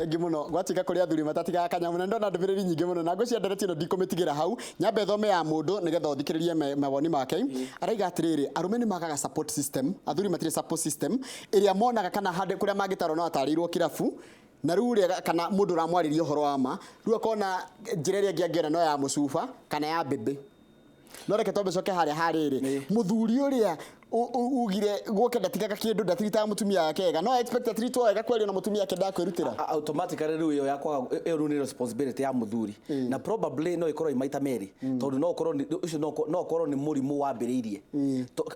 Thengiũ mũno. Gwatuĩka kũrĩ athuri matatigaga kanyamũ na ndona ndũmĩrĩri nyingĩ mũno na ngwĩciria ndereti ĩno ndikũmĩtigĩra hau. Nyambe thome ya mũndũ nĩgetha ũthikĩrĩrie mawoni make. Araiga atĩrĩrĩ, arũme nĩ magaga support system, athuri matirĩ support system ĩrĩa monaga kana handũ kũrĩa mangĩtarwo no atarĩirwo kĩrabu na rĩu ũrĩa kana mũndũ ũramwarĩria ũhoro wa ma, rĩu akona njĩra ĩrĩa ĩngĩ angĩona no ya mũcuba kana ya mbĩmbĩ. No reke twambe coke harĩa harĩrĩ mũthuri ũrĩa ugire gwake ndatigaga kĩndũ ndatiritaga mũtumia wake wega no expect atiritwo wega kweli na mũtumia wake ndakwĩrutĩra. Automatically rĩu ĩyo ya kwaga ĩyo rĩu nĩ responsibility ya mũthuri na probably no ĩkorwo ĩ maita merĩ tondũ no ũkorwo ũcio no ũkorwo nĩ mũrimũ wambĩrĩirie.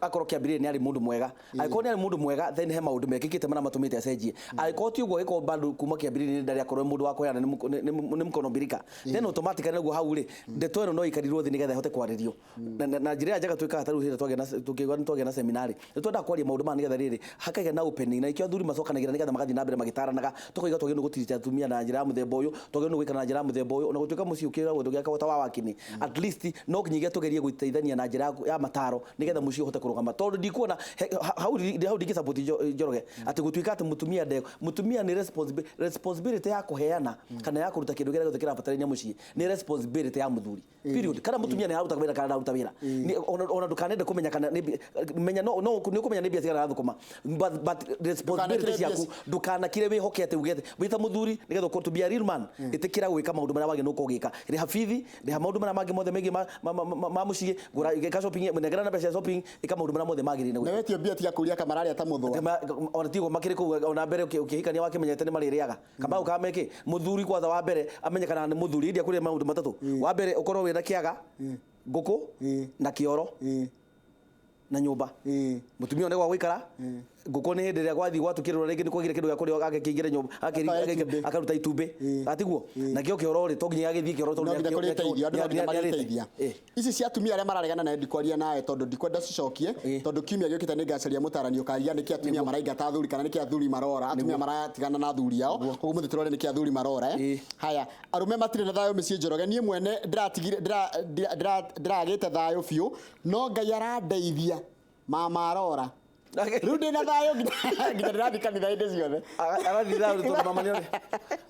Akorwo kĩambĩrĩria nĩ arĩ mũndũ mwega, angĩkorwo nĩ arĩ mũndũ mwega then he maũndũ mekĩkĩte marĩa matũmĩte acenjie. Angĩkorwo ti ũguo, angĩkorwo bado kuma kĩambĩrĩria ndarĩ akorwo e mũndũ wa kũheana, nĩ mkono birika, then automatically naguo hau rĩ, ndeto ĩno no ĩikarirwo thĩ nĩgetha ĩhote kwarĩrio. Na njĩra ĩrĩa njega twĩkaga ta rĩu hĩndĩ ĩrĩa twagĩa na tũngĩigua nĩ twagĩa na seminarĩ, nĩ twendaga kwaria maũndũ maya nĩgetha rĩrĩ, hakagĩa na opening, na nĩkĩo athuri macokanagĩra nĩgetha magathiĩ na mbere magĩtaranaga, tũkoiga twagĩrĩirwo nĩ gũtirita atumia na njĩra ya mũthemba ũyũ, twagĩrĩirwo nĩ gũikara na njĩra ya mũthemba ũyũ, ona gũtuĩka mũciĩ ũkĩragwo ndũgĩakagwo ta wa wakĩnĩ, at least no nginyagia tũgerie gũteithania na njĩra ya mataro nĩgetha mũciĩ ũhote kũrũgama. Tondũ ndikuona hau hau ndingĩ support Njoroge atĩ gũtuĩka atĩ mũtumia nde mũtumia nĩ responsibility ya kũheana kana ya kũruta kĩndũ kĩrĩa gĩothe kĩrabatarania mũciĩ nĩ responsibility ya mũthuri, period. Kana mũtumia nĩ araruta wĩra kana ndararuta wĩra. Ona ndũkanende kũmenya kana nĩ menya no no nĩ ũkũmenya nĩ mbia cigana arathũkũma, but responsibility Ndũkanekĩre ciaku mbia. Ndũkanakire wĩhoke atĩ uge atĩ wĩ ta mũthuri nĩgetha ũkorwo to be a real man, ĩtĩkĩra gwĩka maũndũ marĩa wagĩrĩirwo nĩ gũkorwo ũgĩka. Rĩha bithi, rĩha maũndũ marĩa mangĩ mothe megiĩ ma mũciĩ, gũra, ĩka shopping, nengera na mbeca cia shopping, ĩka maũndũ marĩa mothe magĩrĩire na gwĩka. Wetio mbia tiga kũria kamararia ta mũthũa. Ona tigo makĩrĩ kũu ona mbere ũkĩhikania wakĩmenyete nĩ marĩrĩaga kamau ka meke mũthuri kwanza wa mbere amenye kana nĩ mũthuri india kũrĩ maũndũ matatũ. Wa mbere ũkorwo wĩna kĩaga, ngũkũ na kĩoro na nyũmba. Mũtumia ũyũ nĩ gwa gũikara. Ngũkũ nĩ hĩndĩ ĩrĩa gwathiĩ gwatukĩrĩrwo rĩngĩ nĩ kwagire kĩndũ gĩa kũrĩa agakĩingĩra nyũmba Akaya itumbĩ. Akaruta itumbĩ atiguo nakĩo kĩoro rĩ to nginya gĩthiĩ kĩoro tondũ No nginya kũrĩteithio andũ, no nginya nĩarĩte. marĩteithia. Ici cia atumia arĩa mararegana nawe ndikwaria nawe tondũ ndikwenda cicokie tondũ kiumia gĩũkĩte nĩ ngacaria mũtarani ũkaria nĩkĩ atumia maraingata athuri kana nĩkĩ athuri marora atumia maratigana na athuri ao. Koguo mũthĩ tũrore nĩkĩ athuri marora. Haya, arũme matirĩ na thayũ mĩciĩ. Njoroge, niĩ mwene ndĩratigire ndĩragĩte thayũ biũ, no Ngai arandeithia. Mama arora rĩu ndĩ na thayũ nginya ndĩrathiĩ kanitha hĩndĩ ciothe. Arathiĩ thayũ tondũ mama nĩone.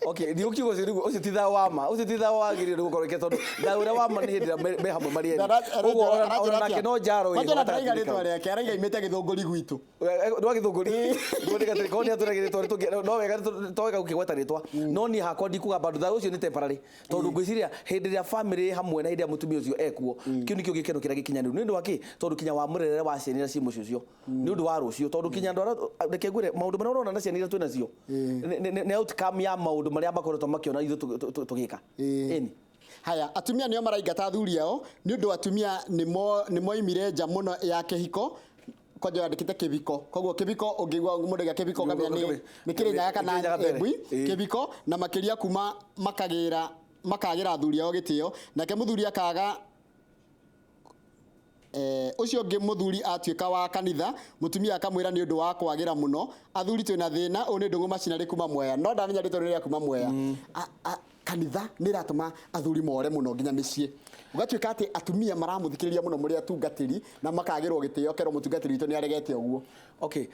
Okay, ndiũkiuga ũcio nĩguo, ũcio ti thayũ wa ma, ũcio ti thayũ wagĩrĩire nĩ gũkorwo ĩke tondũ thayũ ũrĩa wa ma nĩ hĩndĩ ĩrĩa me hamwe marĩ erĩ. Ũguo ona nake no njaro ĩho Kwanja ndaraiga gatagatĩ rĩtwa kau. Rĩake araiga imĩte Gĩthũngũri gwitũ. Nĩ wa Gĩthũngũri. Korwo nĩ atũragĩ rĩtwa no wega to wega gũkĩgweta rĩtwa, no niĩ hakwa ndikuga bado thayũ ũcio nĩ temporary tondũ ngwĩciria hĩndĩ ĩrĩa family ĩ hamwe na hĩndĩ ĩrĩa mũtumia ũcio ekuo, kĩu nĩkĩo gĩkeno kĩrĩa gĩkinyanĩru. Nĩ ũndũ wa kĩ? Tondũ kinya wa mũrerere wa ciana iria ciĩ mũciĩ ũcio nĩ ũndũ wa rũciũ, tondũ kinya andũ arĩa, reke ngwĩre, maũndũ marĩa ũrona na ciana iria twĩ nacio nĩ outcome ya maũndũ marĩa makoretwo makĩona ithuĩ tũgĩka. Ĩni. Haya, atumia nĩo maraingata athuri ao nĩ ũndũ atumia nĩ moimire nja mũno ya kĩhiko. Kwanja yandĩkĩte kĩbiko, koguo kĩbiko ũngĩigua mũndũ aiga kĩbiko ũkamenya nĩ Kĩrĩnyaga kana Kĩrĩnyaga mbere. Embui. Kĩbiko na makĩria kuma makagĩra makagĩra athuri ao gĩtĩo, nake mũthuri akaga ũcio ũngĩ. Mũthuri atuĩka wa kanitha, mũtumia akamwĩra nĩ ũndũ wa kwagĩra mũno. Athuri twĩna thĩna. Ũyũ nĩ Ndũng'ũ Macinarĩ kuma Mwea, no ndamenya rĩtwa rĩrĩa kuma Mwea. Kanitha nĩ ĩratũma athuri more mũno nginya mĩciĩ, gũgatuĩka atĩ atumia maramũthikĩrĩria mũno mũrĩ atungatĩri na makagĩrwo gĩtĩo kerwo mũtungatĩri witũ nĩ aregete ũguo. Okay,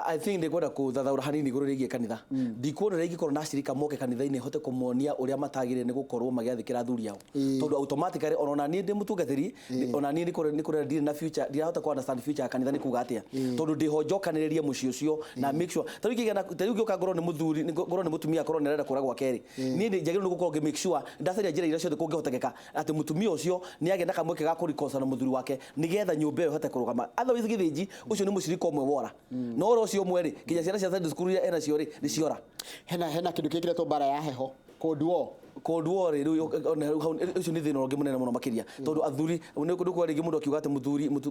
I think ndĩkwenda kũthathaũra hanini igũrũ rĩgiĩ kanitha. Ndikuona ũrĩa ingĩkorwo na acirika moke kanitha-inĩ hote kũmonia ũrĩa matagĩrĩire nĩ gũkorwo magĩathĩkĩra athuri ao. Tondũ automatically ona niĩ ndĩ mũtungatĩri, ona niĩ nĩ kũrĩa ndirĩ na future, ndirahota kũ understand future ya kanitha nĩ kuga atĩa. Tondũ ndĩho njokanĩrĩrie mũciĩ ũcio na make sure. Ta rĩu ingĩgĩa na ta rĩu ingĩũka ngorwo nĩ mũthuri, ngorwo nĩ mũtumia akorwo nĩ arenda kũra gwake rĩ, niĩ nĩ njagĩrĩirwo nĩ gũkorwo ngĩ make sure ndacaria njĩra iria ciothe kũngĩhotekeka atĩ mũtumia ũcio nĩ agĩa na kamweke ga kũreconcile na mũthuri wake nĩgetha nyũmba ĩyo ĩhote kũrũgama. Otherwise gĩthĩnji ũcio nĩ mũcirika ũmwe wora, no ũrĩa ũcio ũmwe rĩ, nginya ciana cia Sunday school iria enacio rĩ nĩ ciora. Hena kĩndũ kĩkĩretwo mbara ya heho, cold war. Cold war rĩ, rĩu ona hau ũcio nĩ thĩna ũngĩ mũnene mũno makĩria tondũ athuri nĩ kwa rĩngĩ mũndũ akiuga atĩ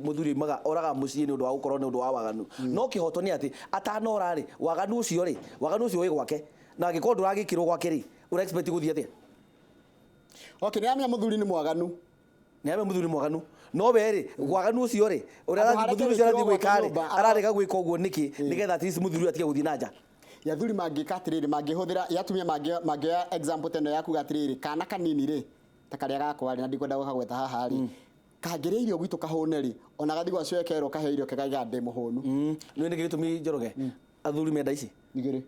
mũthuri oimaga oraga mũciĩ nĩ ũndũ wa gũkorwo nĩ ũndũ wa waganu, no kĩhoto nĩ atĩ atanora rĩ, waganu ũcio rĩ, waganu ũcio wĩ gwake, na angĩkorwo ndũragĩkĩrwo gwake rĩ, ũra expect gũthiĩ atĩa? Okay, nĩ amenya mũthuri nĩ mwaganu. Nĩ ame mũthuri mwaganu, no we rĩ, waganu ũcio rĩ, ũrĩa Handũ arathiĩ hareke mũthuri ũcio arathiĩ wĩkĩrwo gwake gwĩka rĩ, nyũmba, ararega gwĩka ũguo nĩkĩ? Nĩgetha at least mũthuri ũyũ atige gũthiĩ na nja. Ya athuri mangĩka atĩrĩrĩ, mangĩhũthĩra ya atumia mangĩoya example ta ĩno ya kuga atĩrĩrĩ, kana kanini rĩ, ta karĩa gakwa rĩ, na ndikwenda gũkagweta haha rĩ, kangĩrĩa irio gwitũ kahũne rĩ, ona gathiĩ gwa cũwe kerwo kaheo irio kagaiga ndĩ mũhũnu. Nĩ nĩkĩ gĩtũmi, Njoroge, athuri menda ici Igĩrĩ.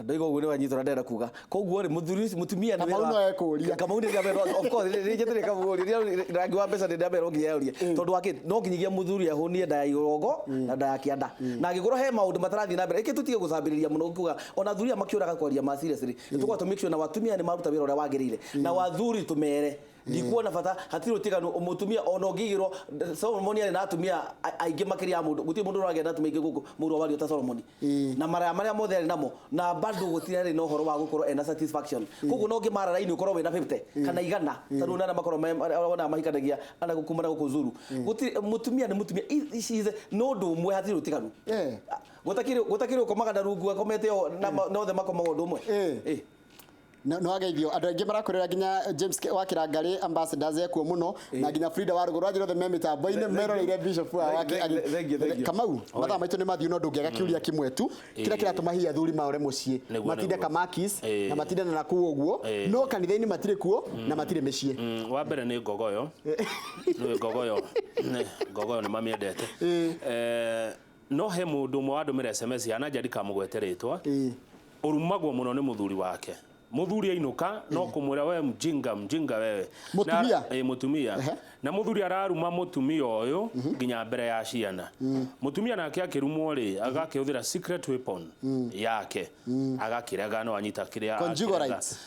Ndoiga ũguo nĩ wanyitwo na ndĩrenda kuga. Koguo rĩ, mũthuri ũcio, mũtumia nĩ Kamau wĩra- no ekũũria. Kamau nĩ ndĩramera, of course, nĩ njĩtĩrĩ Kamau rĩrĩa rangi wa mbeca nĩ ndĩramera nginya eurie. Tondũ wa kĩ, no nginyagia mũthuri ahũnie nda ya irongo na nda ya kĩanda. Na angĩkorwo he maũndũ matarathiĩ na mbere, reke tũtige gũcambĩrĩria mũno kuga ona athuri aya makĩũraga kwaria ma seriously. Nĩ tũkorwo tũ make sure na watumia nĩ maruta wĩra ũrĩa wagĩrĩire. Na wathuri tũmere ndikuona bata hatirĩ ũtiganu mũtumia ona ũngĩigĩrwo Solomon arĩ na atumia aingĩ makĩria ya mũndũ, gũtirĩ mũndũ ũragĩa na atumia aingĩ gũkũ mũndũ wa wario ta Solomon, na maraya marĩa mothe arĩ namo, na bado gũtirĩ arĩ na ũhoro wa gũkorwo ena satisfaction. Koguo no ũngĩmara raini ũkorwo wĩna 50 kana 100, tondũ nana makorwo ona mahikanagia ana kuma na gũkũ Zuru, gũtirĩ mũtumia nĩ mũtumia. No ũndũ ũmwe, hatirĩ ũtiganu. Gũtakĩrĩ ũkomaga na rungu akomete o na othe makomaga ũndũ ũmwe. No ageithio andũ aingĩ marakwĩrĩra nginya James wa Kĩrangarĩ ambassadors ekuo mũno, na nginya Frida wa Rũgũrũ wanjĩra othe me mĩtambo-inĩ meroreire bishop wa wake. Thank you, thank you. Kamau, mathaa maitũ nĩ mathiu, no ndũngĩaga kĩũria kĩmwe tu, kĩrĩa kĩratũma hihi athuri maore mũciĩ, matinde kamakis na matinde na nakũu ũguo, no kanitha-inĩ matirĩ kuo na matirĩ mĩciĩ. Wa mbere nĩ ngogoyo, nĩ ngogoyo, ngogoyo nĩ mamĩendete. No he mũndũ ũmwe wandũmĩra SMS yana nja ndikamũgwete rĩtwa, ũrumagwo mũno nĩ mũthuri wake. Mũthuri ainũka no kũmwĩra, "We mjinga, mjinga wewe." Mũtumia? Na, mũtumia. Na mũthuri araruma mũtumia ũyũ nginya mbere ya ciana. Mũtumia nake akĩrumwo rĩ, agakĩhũthĩra secret weapon yake, agakĩrega no anyita kĩrĩa Conjugal akĩrega. rights.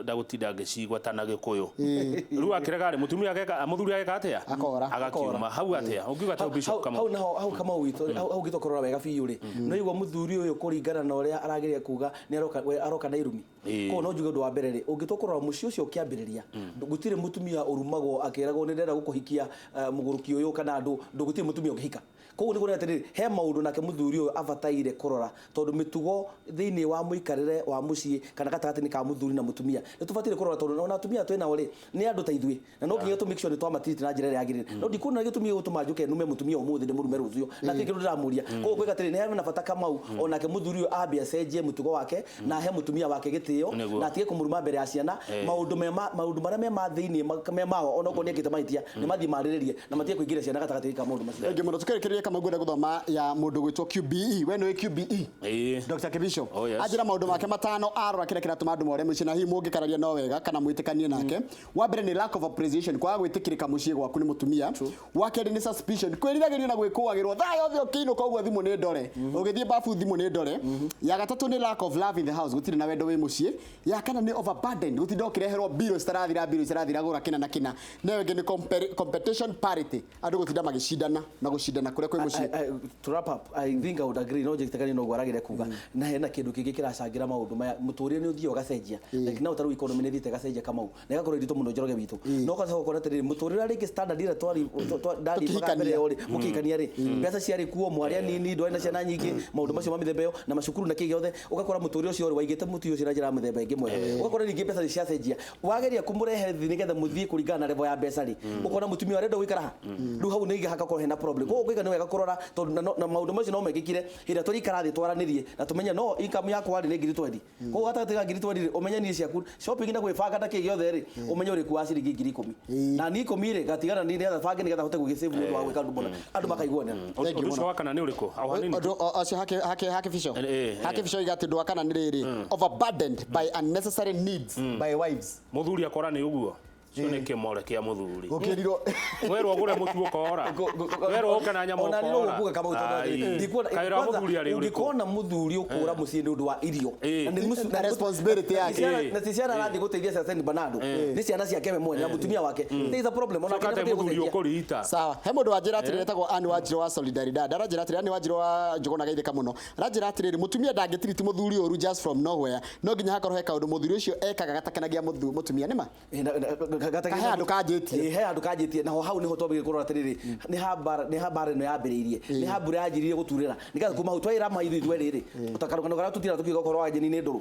Ndagũtinda ngĩcigweta na gĩkũyũ. Rĩu akĩrega rĩ, mũtumia ageka, mũthuri ageka atĩa? Akora. Agakiuma hau atĩa ũngiuga ta Bishop Kamau? Hau naho, hau Kamau witũ, hau gĩtũ kũrora wega biũ rĩ, no igua mũthuri ũyũ kũringana na ũrĩa arageria kuga nĩ aroka, we aroka na irumi. Koguo no njuge ũndũ wa mbere rĩ, ũngĩtua kũrora mũciĩ ũcio ũkĩambĩrĩria, gũtirĩ mũtumia ũrumagwo akĩragwo nĩ ndĩrenda gũkũhikia, mũgũrũki ũyũ kana andũ gũtirĩ mũtumia ũngĩhika. Koguo nĩ kuona atĩrĩrĩ, he maũndũ nake mũthuri ũyũ abataire kũrora, tondũ mĩtugo thĩinĩ wa mũikarĩre wa mũciĩ kana gatagatĩ-inĩ ka mũthuri na mũtumia nĩ tũbataire kũrora, tondũ ona atumia twĩ nao rĩ, nĩ andũ ta ithuĩ, na no nginya tũ make sure nĩ twamatiriti na njĩra ĩrĩa yagĩrĩire. No ndikuona gĩtũmi gĩgũtũma njũke nume mũtumia ũmũthĩ ndĩmũrume rũciũ na kĩndũ ndĩramũria. Koguo kwĩga atĩrĩrĩ, nĩ hena bata Kamau onake mũthuri ũyũ ambe acenjie mũtugo wake na ahe mũtumia wake gĩtĩo na atige kũmũruma mbere ya ciana. Maũndũ marĩa me ma thĩinĩ me mao, onokorwo nĩ ekĩte mahĩtia, nĩ mathiĩ marĩrĩrie na matige kũingĩria ciana gatagatĩ ka maũndũ macio. Thengiũ mũno. Tũkĩrĩkĩrĩria, Kamau, ngwenda gũthoma ya mũndũ gwĩtwo QBE. We nĩwe QBE? Ĩĩ. Dr. Kibisho. Oh, yes. Anjĩra maũndũ make matano arora kĩrĩa kĩratũma andũ more mũciĩ, na hihi mũngĩkararia no wega kana mwĩtĩkanie nake. Wa mbere nĩ lack of appreciation, kwaga gwĩtĩkĩrĩka mũciĩ gwaku nĩ mũtumia. Wa kerĩ nĩ suspicion, kwĩriragĩrio na gwĩkũagĩrwo thaa yothe ũkĩinũka ũguo thimũ nĩ ndore, ũgĩthiĩ babu thimũ nĩ ndore. Ya gatatũ nĩ lack of love in the house, gũtirĩ na wendo wĩ mũciĩ. Ya kana nĩ overburden, gũtinda ũkĩreherwo mbirũ citarathira, mbirũ citarathira, gũra kĩna na kĩna. Na ĩyo ĩngĩ nĩ competition parity, andũ gũtinda magĩcindana na gũcindana kũrĩa kwĩ mũciĩ. To wrap up, I think I would agree, no njĩtĩkanie no ũguo aragĩre kuga, na hena kĩndũ kĩngĩ kĩracangĩra maũndũ maya. Mũtũrĩre nĩ ũthiaga ũgacenjia, like now tarĩu economy nĩ ĩthiĩte ĩgacenjia, Kamau, na ĩgakorwo ĩritũ mũno Njoroge witũ, no ũgacoka ũkona atĩrĩrĩ, mũtũrĩre rĩngĩ standard ĩrĩa twari ndarĩ Tũkĩhikania. mbere ĩyo rĩ, mũkĩhikania rĩ, mbeca ciarĩ kuo, mwarĩ anini, ndwarĩ na ciana nyingĩ, maũndũ macio ma mĩthemba ĩyo na macukuru na kĩ gĩothe, ũgakora mũtũrĩre ũcio rĩ waigĩte mũtũrĩre ũcio na njĩra ya mĩthemba ĩngĩ mwega. Ũgakora ningĩ mbeca nĩ ciacenjia, wageria kũmũrehe thĩ nĩgetha mũthiĩ kũringana na level ya mbeca rĩ, ũkona mũtumia arenda gũikara ha rĩu hau nĩ hagakorwo hena problem. Koguo ngũiga nĩ wega kũrora, tondũ na maũndũ macio no mekĩkire hĩndĩ ĩrĩa tũrĩikara thĩ twaranĩrie na tũmenye no income yakwa rĩ nĩ 20,000. Koguo gatagatĩ ka 20,000 rĩ, ũmenye niĩ ciaku shopping na gwĩbanga na kĩ gĩothe rĩ, ũmenye ũrĩku wa ciringi 10,000 na niĩ 10 rĩ gatigana nĩ nĩgetha bange nĩgetha hote gũgĩsave nĩ ũndũ wa gwĩka ũndũ mũna andũ makaiguana. Thank you Ũndũ ũcio mũno. wa kana nĩ ũrĩkũ au hanini? Ũndũ ũcio hake Bisho. Hake Bisho iga atĩ ũndũ wa kana nĩ rĩrĩ, overburdened by unnecessary needs by wives. Mũthuri akora nĩ ũguo, ũcio nĩ kĩmore kĩa mũthuri. Gũkĩrirwo Werwo ũgũre mũtu ũkora, werwo ũke na nyama Ona nĩ ũkora. ũguo Kamau, tondũ Ai. atĩrĩ, ndikuona Kawĩra wa kwanza mũthuri arĩ ũrĩkũ? ũngĩkona mũthuri ũkũra mũciĩ nĩ ũndũ wa irio na nĩ Na responsibility yake. Na ti ciana arathiĩ gũteithia cia Saint Bernardo, nĩ ciana ciake we mwene na mũtumia wake, there is a problem. Ona Coka nake te nĩ mũthuri gũcenjia. ũkũriita. Sawa, he mũndũ wanjĩra atĩrĩrĩ etagwo Anne Wanjirũ wa Solidaridad, aranjĩra atĩrĩrĩ, Anne Wanjirũ wa Njũgũna geithĩka mũno, aranjĩra atĩrĩrĩ, mũtumia ndangĩtiriti mũthuri ũru just from nowhere, no nginya hakorwo he kaũndũ mũthuri ũcio ekaga gatakenagia mũtumia nĩma. He handũ kanjĩtie. He handũ kanjĩtie, naho hau niho twambĩrĩrie kũrora atĩrĩrĩ, nĩ ha mbara ĩno yambĩrĩirie, nĩ ha mbura yanjirie gũturĩra, nĩgetha kuma hau twaĩra ma ithuĩ ithuerĩ rĩ, karũgano karĩa tũtira tũkiuga ũhoro wa nyeni nĩ ndũrũ,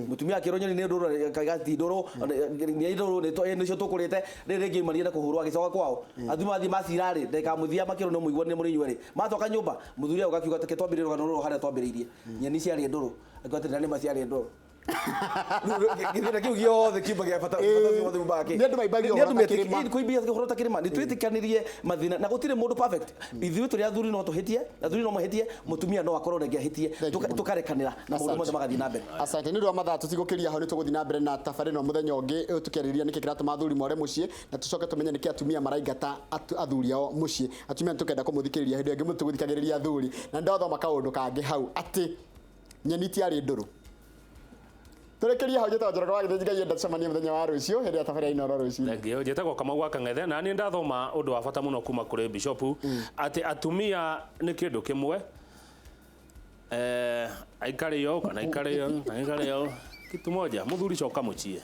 mũtumia akĩrwo nyeni nĩ ndũrũ, akauga ti ndũrũ, nĩ ndũrũ, nĩcio tũkũrĩte. Rĩrĩ rĩngĩ aumanire na kũhũrwo agĩcoka kwao, athiĩ mathiĩ macira rĩ, ndagĩka ya mũthia makĩrwo no mũiguanĩre mũrĩ inyuerĩ, matoka nyũmba mũthuri auga akiuga take twambĩrĩrie rũgano rũrũ harĩa twambĩrĩirie, nyeni ciarĩ ndũrũ, akiuga atĩrĩ, na nĩ ma ciarĩ ndũrũ. Gĩthĩna kĩu gĩothe kiumba gĩa bata bata ũcio wothe umaga kĩ? Nĩ andũ maimbagia Nĩ andũ ũhoro ta kĩrĩma. kũimbia ũhoro ta kĩrĩma. Nĩ twĩtĩkanĩrie mathĩna na gũtirĩ mũndũ perfect. Ithuĩ tũrĩ athuri no tũhĩtie, athuri no mahĩtie, mũtumia no akorwo rĩngĩ ahĩtie. Thank you mũno. Tũkarekanĩra na maũndũ mothe magathiĩ na mbere. Asante. Nĩ ũndũ wa mathaa tũtigũkĩria hau, nĩ tũgũthiĩ na mbere na tabarĩra ĩno mũthenya ũngĩ, tũkĩarĩrĩria nĩkĩ kĩratũma athuri more mũciĩ, na tũcoke tũmenye nĩkĩ atumia maraingata athuri ao mũciĩ. Atumia nĩ tũkenda kũmũthikĩrĩria hĩndĩ ĩngĩ, mũtũgũthikagĩrĩria athuri. Na nĩ ndathoma kaũndũ kangĩ hau atĩ nyeni tiarĩ ndũrũ. Tũrĩkĩrie hau. Njĩtagwo Njoroge wa Gĩthĩnji. Ngai enda tũcemanie mũthenya wa rũciũ hĩndĩ ya tabarĩra Inooro rũcinĩ. Thank you. Njĩtagwo Kamau wa Kang'ethe, na niĩ ndathoma ũndũ wa bata mũno kuma kũrĩ bishopu atĩ atumia nĩ kĩndũ kĩmwe, aikare yo kana aikare yo kana aikare yo, kitu moja. Mũthuri, coka mũciĩ.